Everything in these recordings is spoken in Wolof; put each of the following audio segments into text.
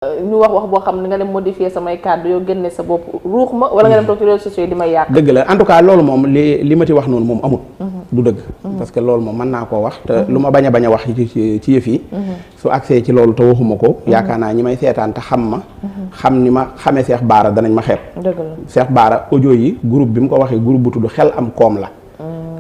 ñu wax boo xam ne nga dem modifier samay kàddu yoo génne sa bopp ruux ma wala nga dem toog ci réseaux sociaux yi di may yàq. dëgg la en tout cas loolu moom li ma ci wax noonu moom amut. du dëgg. parce que loolu moom mën naa koo wax te lu ma bañ a wax ci yëf yi. su accès ci loolu te waxuma ko. yaakaar naa ñi may seetaan te xam ma. xam ni ma xamee Cheikh Bara danañ ma xeeb. dëgg la Cheikh Bara audio yi groupe bi mu ko waxee groupe bu tudd xel am koom la.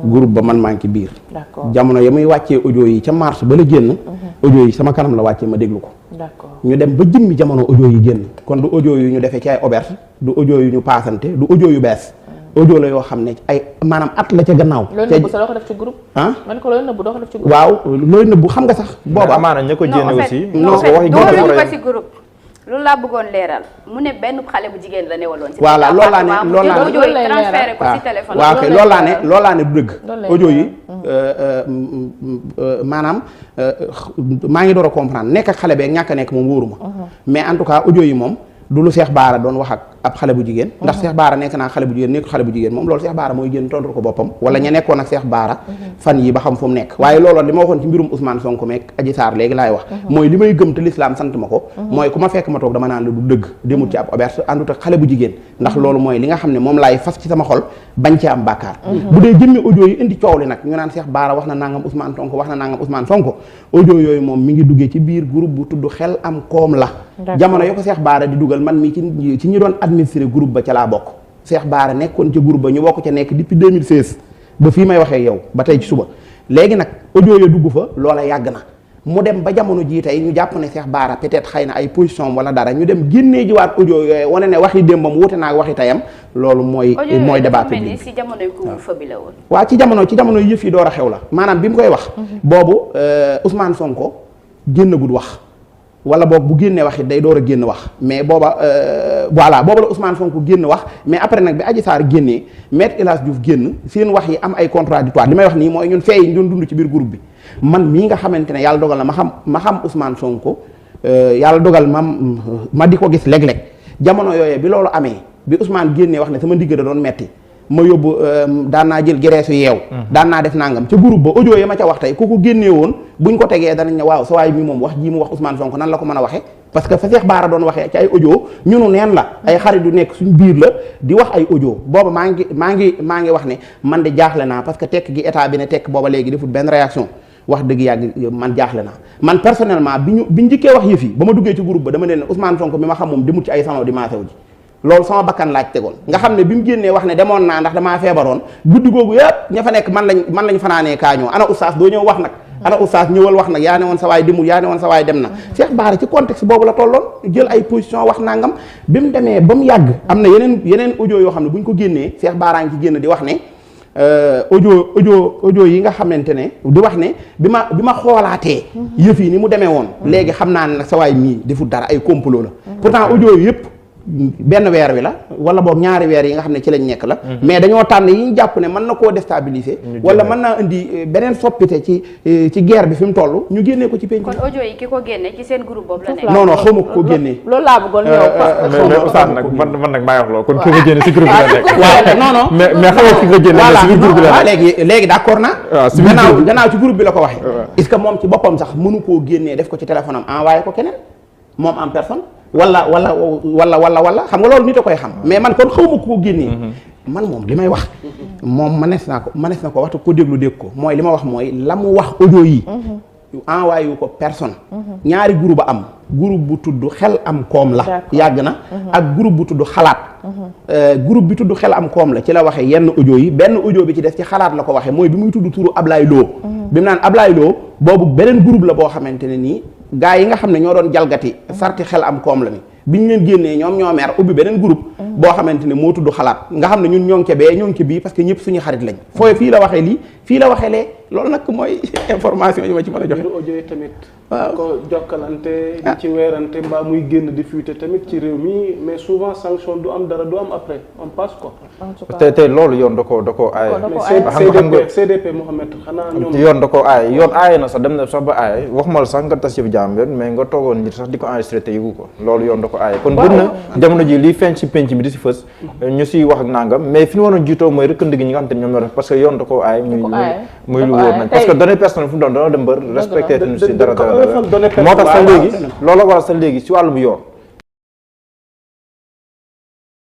groupe ba man maa ngi ci biir. d'accord jamono ya muy wàccee audio yi ca mars ba la génn. audio yi sama kanam la wàccee ma déglu ko. d'accord ñu dem ba jëmmi jamono audio yi génn kon du audio yu ñu defee ci ay auberge du audio yu ñu paasante du audio yu bees. audio la yoo xam ne ay maanaam at la ca gannaaw. loolu nëbbu sa doo ko def ci groupe. ah man ko loolu nëbbu doo ko def ci groupe. waaw loolu nëbbu xam nga sax. booba amaana ña ko jénne aussi. non ko ci groupe. loolu laa bëggoon leeral mu ne benn xale bu jigéen la newaloon. ci voilà loolu laa ne loolu laa ne transféré ko ci téléphone. waaw kay loolu laa ne du dëgg. audio yi maanaam maa ngi door a comprendre nekk ak xale beeg ñàkk a nekk moom wóoruma. mais en tout cas audio yi moom du lu Cheikh Bara doon wax ak ab xale bu jigéen. ndax Cheikh Bara nekk naa xale bu jigéen nekk xale bu jigéen moom loolu Cheikh Bara mooy génn tontu ko boppam. wala ña nekkoon ak Cheikh Bara fan yi ba xam fu mu nekk. waaye looloon li ma waxoon ci mbirum Ousmane Sonko meeg Adji Sarr léegi laay wax. mooy li may gëm te l'islam sant ma ko. mooy ku ma fekk ma toog dama naan la du dëgg demut ci ab auberge àndut ak xale bu jigéen. ndax loolu mooy li nga xam ne moom laay fas ci sama xol bañ ci am bàkkaar. bu dee jëmmi audio yi indi coow li nag ñu naan Cheikh Bara wax na nangam Ousmane Sonko wax na nangam Ousmane Sonko audio yooyu moom mi ngi duggee ci biir groupe bu tudd xel am koom la. jamono yo ko Cheikh Bara di dugal man mi ci ñi doon administrer groupe ba ca laa bokk. Cheikh Bara nekkoon ca groupe ba ñu bokk ca nekk depuis 2016 ba fii may waxee yow ba tey ci suba léegi nag audio ya dugg fa loola yàgg na mu dem ba jamono jii tey ñu jàpp ne Cheikh Bara peut-être xëy na ay position wala dara ñu dem génnee jiwaat audio yooyu wane ne waxi démbam wuute naa ak waxi tayam loolu mooy débat public ci jamonoy couvre-feu bi la woon. waaw ci jamono yëf yi door a xew la maanaam bi mu koy wax boobu Ousmane Sonko génnagul wax wala boog bu génnee wax it day door a génn wax mais booba voilà booba la Ousmane Sonko génn wax mais après nag bi Adji Sarr génnee Maître El Hadji Diouf génn seen wax yi am ay contradictoire li may wax nii mooy ñun fee yi ñu doon dund ci biir groupe bi man mii nga xamante ne yàlla dogal na ma xam Ousmane Sonko yàlla dogal ma di ko gis léeg-léeg jamono yooyee bi loolu amee bi Ousmane génnee wax ne sama ndigg da doon metti ma yóbbu daan naa jël gereesu yeew daan naa def nangam ca groupe ba audio ya ma ca wax tey ku ko génnee woon buñ ko tegee danañ ne waaw sa waay mi moom wax ji mu wax Ousmane Sonko nan la ko mën a waxee parce que fa Cheikh Bara doon waxee ci ay audio ñunu neen la ay xarit yu nekk suñ biir la di wax ay audio booba maa ngi wax ne man de jaaxle naa parce que tekk gi état bi ne tekk booba léegi defut benn réaction wax dëgg yàgg man jaaxle naa man personnellement bi njëkkee wax yëf yi ba ma duggee ci groupe ba dama ne Ousmane Sonko mi ma xam moom demut ci ay salon di maasew ji loolu sama bakkan laaj tegoon nga xam ne bi mu génnee wax ne demoon naa ndax damaa feebaroon guddi googu yëpp ña fa nekk man lañ fanaanee kaañoo ana oustaz doo ñëw wax nag ana oustaz ñëwal wax nag yaa ne woon sa waay demul yaa ne woon sa waay dem na Cheikh Bara ci contexte boobu la tolloon jël ay position wax nangam bi mu demee ba mu yàgg am na yeneen audio yoo xam ne bu ñu ko génnee Cheikh Bara ngi ci génn di wax ne audio yi nga xamante ne di wax ne bi ma xoolaatee yëf yi ni mu demee woon léegi xam naa ne nag sa waay mii deful dara ay complot la pourtant audio yëpp benn weer wi la wala boog ñaari weer yi nga xam ne ci lañ nekk la mais dañoo tànn yi ñu jàpp ne mën na koo déstabiliser wala mën naa indi beneen soppite ci guerre bi fi mu toll ñu génnee ko ci penc. kon audio yi ki ko génne ci seen groupe boobu la nekk. non xaw ma ko génnee. loolu laa bëggoon ñëw mais Oustaz nag man nag maa wax loolu kon ki ko génne si groupe bi la nekk. waaw non mais xam nga ki ko génne si groupe bi la nekk. léegi d'accord na gannaaw ci groupe bi la ko waxee est-ce que moom ci boppam sax mënu koo génnee def ko ci téléphone am envoyé ko keneen moom en personne wala xam nga loolu nit a koy xam mais man kon xawma ko génnee man moom li may wax moom manees na ko waxtu ko dégg ko mooy li ma wax mooy la mu wax audio yi envoyé yu ko personne ñaari groupe am groupe bu tudd xel am koom la yàgg na ak groupe bu tudd xalaat groupe bi tudd xel am koom la ci la waxee yenn audio yi benn audio bi ci def ci xalaat la ko waxee mooy bi muy tudd turu Ablaye Lo bi mu naan Ablaye Lo boobu beneen groupe la boo xamante ne nii gaa yi nga xam ne ñoo doon jalgati sarti xel am koom la mi bi ñu leen génnee ñoom ñoo mer ubbi beneen groupe boo xamante ne moo tudd xalaat nga xam ne ñun ñoo ngi ca bee ñoo ngi ca bii parce que ñëpp suñu xarit lañ fooy fii la waxee lii fii la waxee lee loolu nag mooy information yi ma ci mën a joxe. audio yi tamit waaw ko jokkalante di ci weerante mbaa muy génn di fuite tamit ci réew mi mais souvent sanction du am dara du am après on passe quoi. te loolu yoon da koo aaye. xam nga CDP Mohamed xanaa ñoom yoon da koo aaye yoon aaye na sax dem na sax ba aaye waxuma la sax nga tas yëf jaam mais nga toogoon nit sax di ko enregistré te yëgu ko loolu yoon da ko aaye kon bëri na jamono ji liy feeñ ci penc bi di si fës ñu siy wax ak nangam mais fi ñu waroon jiitoo mooy rëkkand gi ñi nga xam te ne ñoom ñoo def parce que yoon da koo aaye muy lu wóor nañ parce que données personnelles fu mu doon dañoo dem ba respecté si dara moo tax sax léegi loolu waral sax léegi si wàllum yoon